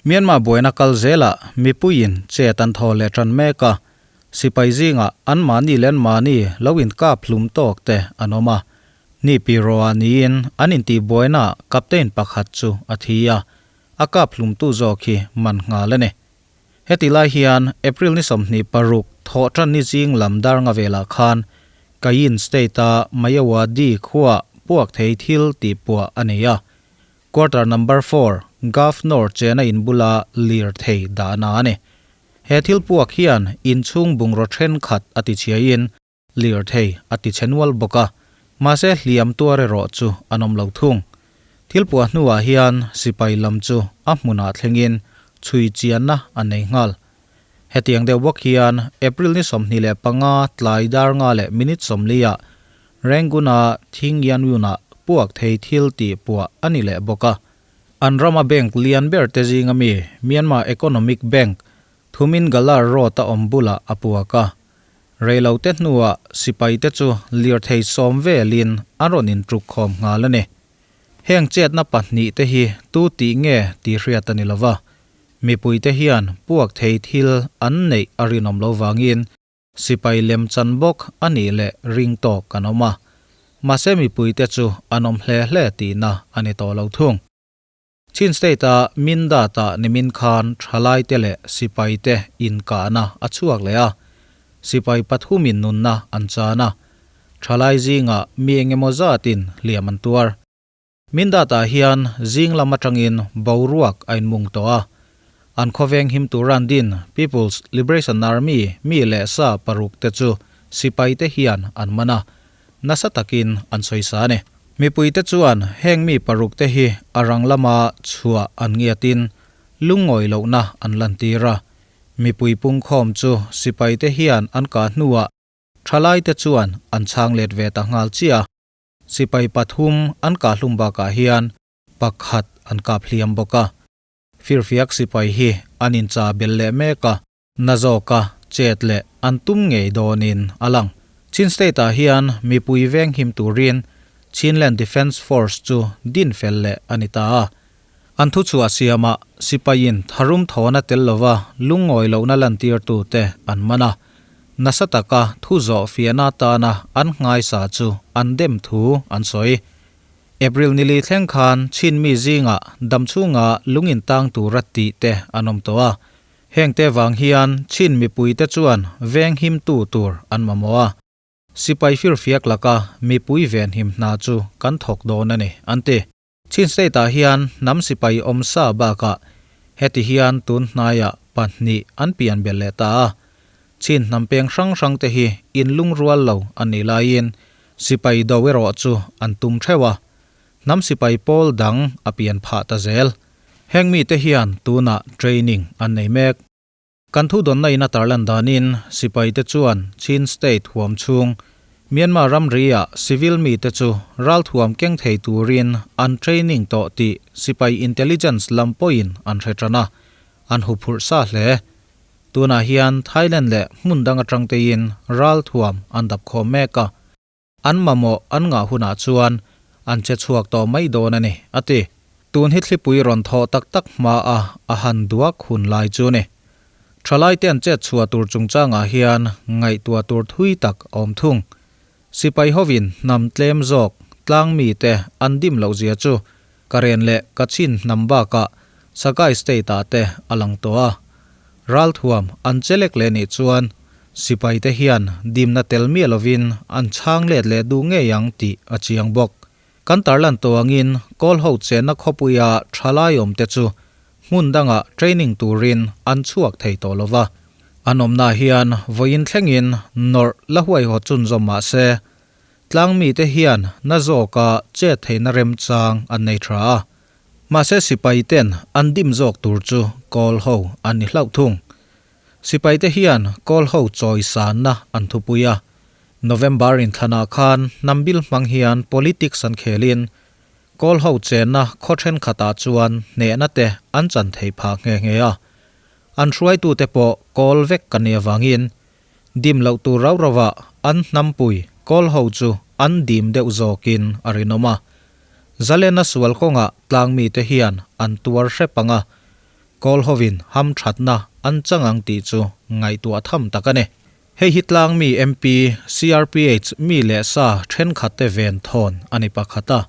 Myanmar buaina kal zelah mipuiin chet an thaw leh tan mek a, sipai zingah anmahni leh anmahni lo inkap hlum tawk te an awm a. Ni pi rawh ah niin an intihbuainaah captain pakhat chu a thi a, a kap hlumtu zawk hi man nghal a ni. Heti lai hian April ni 26 thawh tan ni zing lam dar nga velah khan Kayin State-a Myawaddy khuaah puak thei thil tih puah a nei a. Quarter number four, Governor chena in bula lir thei dahna a ni. He thil puak hian inchhung bungraw thenkhat a ti chhiaiin lir thei a ti chhe nual bawk a, mahse hliam tuar erawh chu an awm lo thung. Thil puah hnuah hian sipai lam chu a hmunah thlengin chhui chianna a nei nghal. Hetiang deuh bawk hian April ni 25 tlai dar nga leh minute 40 ah Rangoon-a Thingyanwun-ah puak thei thil tih puah a ni leh bawk a. An rama bank lian ber te zinga mi Myanmar Economic Bank Thumin Galar Road-a awm bulah a puak a. Reilote hnuah sipaite chu lirthei sawm velin an rawn intruk khawm nghal a ni. Heng chetna pahnihte hi tu tih nge tih hriat a ni lova, mipuite hian puak thei thil an neih a rinawm lo vangin sipai lem chan bawk a nih leh ring tawk kan awm a. Mahse mipuite chu an awm hle hle tihna a ni tawh lo thung. Chin State-a Mindat-ah nimin khan thalaite leh sipaite inkahna a chhuak leh a, sipai pathumin nunna an chan a, thalai zingah mi engemaw zatin hliam an tuar. Mindat-ah hian zing lam atangin boruak a inmung tawh a, an khawveng him tur an din People's Liberation Army mi leh sa paruk te chu sipaite hian an man a, nasa takin an sawisa a ni. Mipuite chuan heng mi paruk te hi a rang lama chhuah an ngiatin lungngawi lohna an lantir a. Mipui pungkhawm chu sipaite hian an kah hnuah thalaite chuan an chhang let ve ta nghal chiah a. Sipai pathum an kah hlum bakah hian pakhat an kap hliam bawk a. Firfiak sipai hi an incha bel leh mek a. Na zawka chet leh an tum ngei dawnin a lang. Chin State-ah hian mipui veng him turin Chinland Defence Force chu din fel leh a ni ta a. An thuchhuah siamah sipaiin tharum thawna tel lova lungngawi lohna lantirtute an man a. Nasa taka thu zawh fiahna atana an nghaisa chu an dem thu an sawi. April nili thleng khan Chin mi zingah damchhunga lung intang tura tih te an awm tawh a. Hengte vang hian Chin mipuite chuan veng himtu tur an mamawh a, sipai firfiak laka mipui venhim hna chu kan thawk dawn a ni, an ti. Chin State-ah hian hnam sipai awm sa bakah heti hian tun hnaiah pahnih an pian belh leh ta a. Chin hnam peng hrang hrangte hi inlungrual lo an nih laiin sipai do erawh chu an tum theuh a, hnam sipai pawl dang a pian phah ta zel. Heng mite hian tunah training an nei mek. Kan thudawnna in a tarlan danin sipaite chuan Chin State huam chhung Myanmar ramri-ah civil mite chu ralthuam keng thei turin an training tawh tih sipai intelligence lam pawhin an hre tan a, an huphurh sa hle. Tunah hian Thailand leh hmun dang atang tein ralthuam an dap khawm mek a. An mamawh an ngah hunah chuan an che chhuak tawh mai dawn a ni, a ti. Tun hi thlipui rawn thawh tak tak hma a a han duak hun lai chu ni. Thalaite an chet chhuah tur chungchangah hian ngaihtuah tur thui tak a awm thung. Sipai hovin hnam tlem zawk tlang mite an dim loh zia chu Karen leh Kachin hnam bakah Sagaing State-ah te a lang tawh a. Ralthuam an chelek leh nih chuan sipaite hian dimna tel miah lovin an chhang let leh duh ngei ang tih a chiang bawk. Kan tarlan tawh angin Kawl ho chenna khawpuia thalai awmte chu hmun dangah training turin an chhuak thei tawh lova. An awmna hian vawiin thlengin nawrh la huaihawt chunzawm mah se, tlangmite hian na zawka chet theihna remchang an nei tha a. Mahse sipai ten an dim zawk tur chu kawl ho an ni hlauh thung. Sipai te hian kawl ho chawi sanna an thupui a. November inthlanah khan hnam bil hmang hian politics an khelin kawl ho chenna khaw thenkhatah chuan hnehna te an chan thei phah nghe nghe a. An hruaitute pawh kawl vek ka nih avangin dim loh tur rau rauah an hnampui kawl ho chu an dim deuh zawkin a rinawm a. Zalena sual kawngah tlangmite hian an tuar hrep ang a. Kawl hovin ham thatna an chang ang tih chu ngaihtuah tham tak a ni. Hei hi tlangmi MP, CRPH mi leh sa thenkhat te ven thawn a ni pakhat a.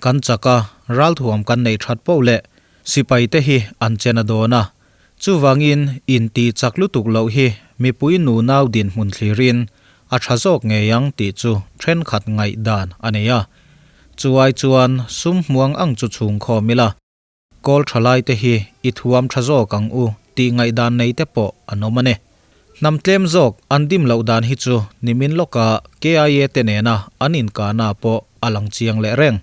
Kan chak a, ralthuam kan neih that poh leh sipai te hi an chen a dawn a. Chuvangin inti chak lutuk loh hi mipui nunau dinhmun thlirin a tha zawk ngei ang tih chu thenkhat ngaihdan a nei a. Chuai chuan sum hmuang ang chu chhungkhawm ila. Kawl thalai te hi i thuam tha zawk ang u tih ngaihdan nei te pawh an awm a ni. Hnam tlem zawk an dim loh dan hi chu nimin lawka KIA te nena an inkahna pawh a lang chiang leh reng.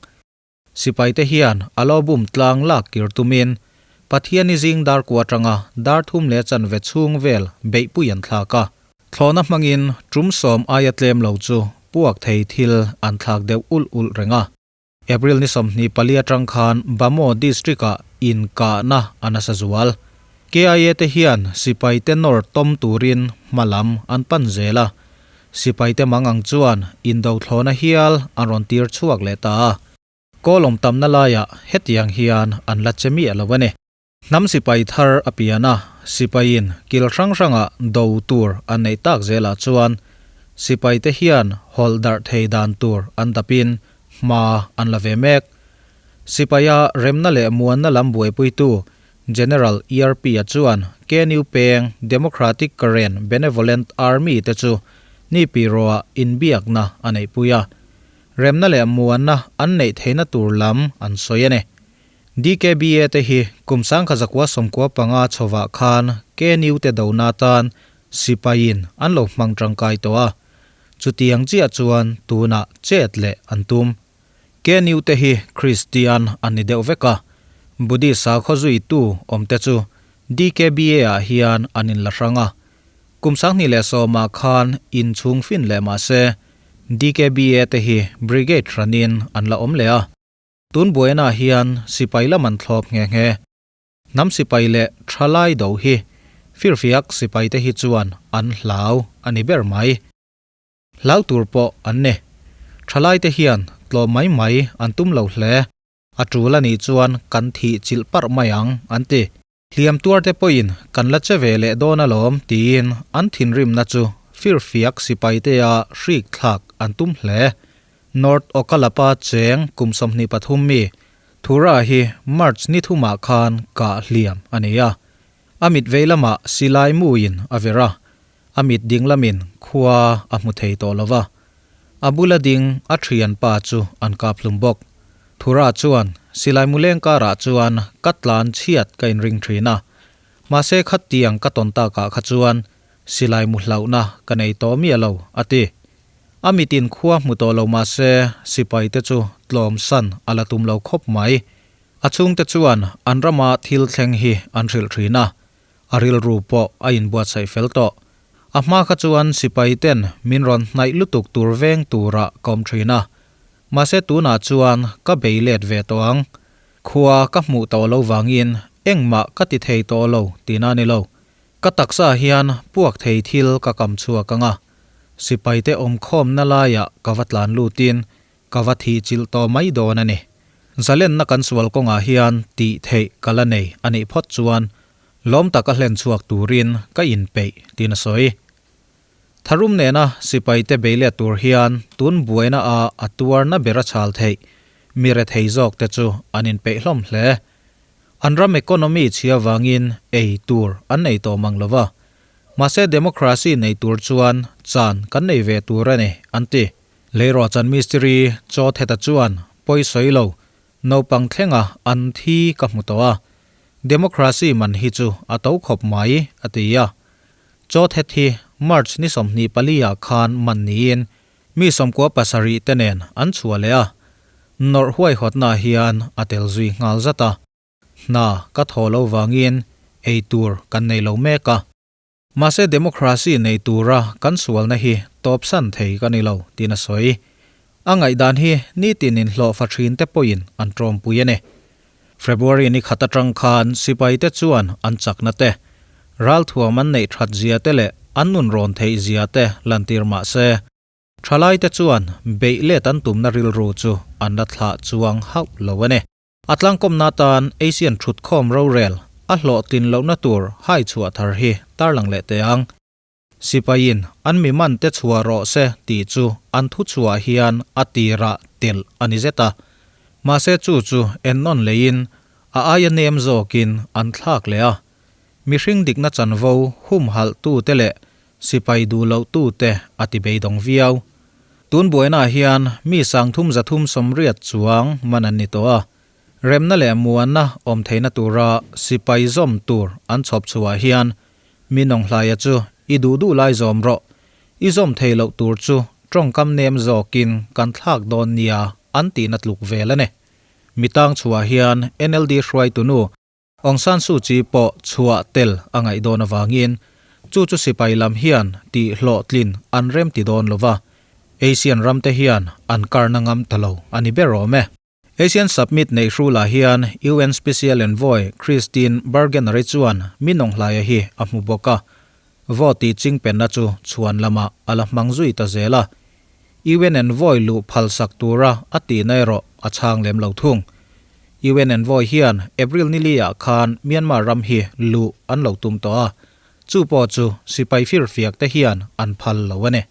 Sipai te hian a lo bum tlang lak kir tumin Pathiani zing dar kua atanga dar thum leh chanve chhung vel beihpui an thlak a. Thlawhna hmangin tum sawm aia tlem lo chu puak thei thil an thlak deuh ulh ulh reng a. April ni 24 atang khan Bhamo District-ah inkahna a nasa zual. KIA te hian sipai te nawr tawm turin hma lam an pan zel a. Sipai te mangang chuan indo thlawhna hial an rawn tir chhuak leh ta a. Kawlawm tamna laiah hetiang hian an la che miah lo a ni. Hnam sipai thar a pian a, sipaiin kil hrang hrangah do tur an neih tak zelah chuan sipaite hian hawlh darh thei dan tur an dapin hma an la ve mek. Sipaia remna leh muanna lam buaipuitu General ERP-a chuan KNU peng Democratic Karen Benevolent Army te chu ni piroah inbiakna a neihpui a, remna leh muanna an neih theihna tur lam an sawi a ni. DKBA te hi kum 1995 chhovah khan KNU te dona atan sipaiin an lo hmang tangkai tawh a, chutiang chiah chuan tunah chet leh an tum. KNU te hi Kristian an ni deuh vek a, Buddhist sakhaw zuitu awm te chu DKBA ah hian an inla hrang a. Kum 2010 ah khan inchhung fin leh mah se DKBA te hi brigade hranin an la awm leh a. Tun buaina hian sipai lam an thlawp nghe nghe. Hnam sipai leh thalai do hi firfiak sipai te hi chuan an hlau a ni ber mai. Hlau tur pawh an ni. Thalai te hian tlawm mai mai an tum lo hle. A tul a nih chuan kan thih chilh parh mai ang an ti. Hliam tuar te pawhin kan la che ve leh dawn alawm tiin an thinrimna chu firfiak sipai te a hrik thlak an tum hle. North Okalapa cheng kum 23 mi Thura hi March ni thumah khan kah hliam a nei a. A mit vei lamah silai muin a ver a, a mit ding lamin khua a hmu thei tawh lo va. A bula ding a thianpa chu an kap hlum bawk. Thura chuan silai mu leng karah chuan ka tlan chhiat ka inring thin a. Mahse khatiang ka tawn takah kha chuan silai mu hlauhna ka nei tawh miah lo, a ti. A mitin khua hmu tawh lo mahse sipai te chu tlawm san a la tum lo khawp mai. A chhungte chuan an rama thil thleng hi an hrilh thin a, a rilru pawh a inbuatsaih fel tawh. A hma kha chuan sipai ten min rawn hnaih lutuk tur veng turah ka awm thin a, mahse tunah chuan ka bei let ve tawh ang. Khua ka hmuh tawh lo vangin engmah ka ti thei tawh lo tihna a ni lo. Ka taksa hian puak thei thil ka kam chhuak ang a, sipai te awmkhawmna laiah ka va tlan lutin ka va thih chilh tawh mai dawn a ni. Zalenna kan sual kawngah hian tih theih ka la nei a nih phawt chuan lawm taka hlen chhuak turin ka inpeih tiin a sawi. Tharum nena sipaite bei let tur hian tun buaina a a tuarna ber a chhal theih mi rethei zawk te chu an inpeih hlawm hle. An ram economy chhia vangin ei tur an nei tawh mang lova. Mahse democracy nei tur chuan chan kan nei ve tur a ni an ti. Leirawhchan mistiri Chaw Theta chuan pawi sawi lo, naupang thlenga an thi ka hmu tawh a, democracy man hi chu a to khawp mai, a ti a. Chaw Thet hi March ni 24 ah khan man niin mi 97 te nen an chhuah leh a, nawrh huaihawtna hian a tel zui nghal zat a. Hna ka thaw lo vangin ei tur kan nei lo mek a. Mahse democracy nei tura kan sualna hi tawpsan thei ka ni lo, tiin a sawi. A ngaihdan hi nitin inhlawhfa thin te pawhin an tawmpui a ni. February ni khat atang khan sipai te chuan an chakna te, ralthuam an neih that zia te leh an nun rawn theih zia te lantir mah se, thalai te chuan beih let an tumna rilru chu an la thlah chuang hauh lo a ni. A tlangkawmna atan Asian thutkhawm rorel A hlawhtlin lohna tur hai chhuah thar hi tarlang leh teh ang. Sipaiin an mi man te chhuah rawh se tih chu an thu chhuah hian a tirah telh a ni zet a. Mahse chu chu ennawn leiin a aia nem zawkin an thlak leh a. Mihring dikna chanvo humhalh tute leh sipai duh loh tute a ti beidawng viau. Tun buainaah hian mi sangthum 380 chuang man an ni tawh a. Remna leh muanna awm theihna tura sipai zawm tur an chhawp chhuah hian mi nawnghlaia chu i duh duh lai zawm rawh, i zawm thei loh tur chu tawngkam nem zawkin kan thlak dawn nia an tihna tluk vel a ni. Mi tang chhuah hian NLD hruaitunu Aung San Suu Kyi pawh chhuah tel a ngaih dawn avangin chu chu sipai lam hian tih hlawhtlin an rem ti dawn lo va, Asian ramte hian an karna ngam ta lo a ni ber awm e. Asian Summit neih hrulah hian UN Special Envoy Christine Burgener-i chuan mi nawnghlaia hi a hmu bawk a, vote tih chingpenna chu chhuan lamah a la hmang zui ta zel a, UN Envoy luh phalsak tura a tihna erawh a chhang lem lo thung. UN Envoy hian April ni li ah khan Myanmar ram hi luh an lo tum tawh a, chu pawh chu sipai firfiak te hian an phal lo a ni.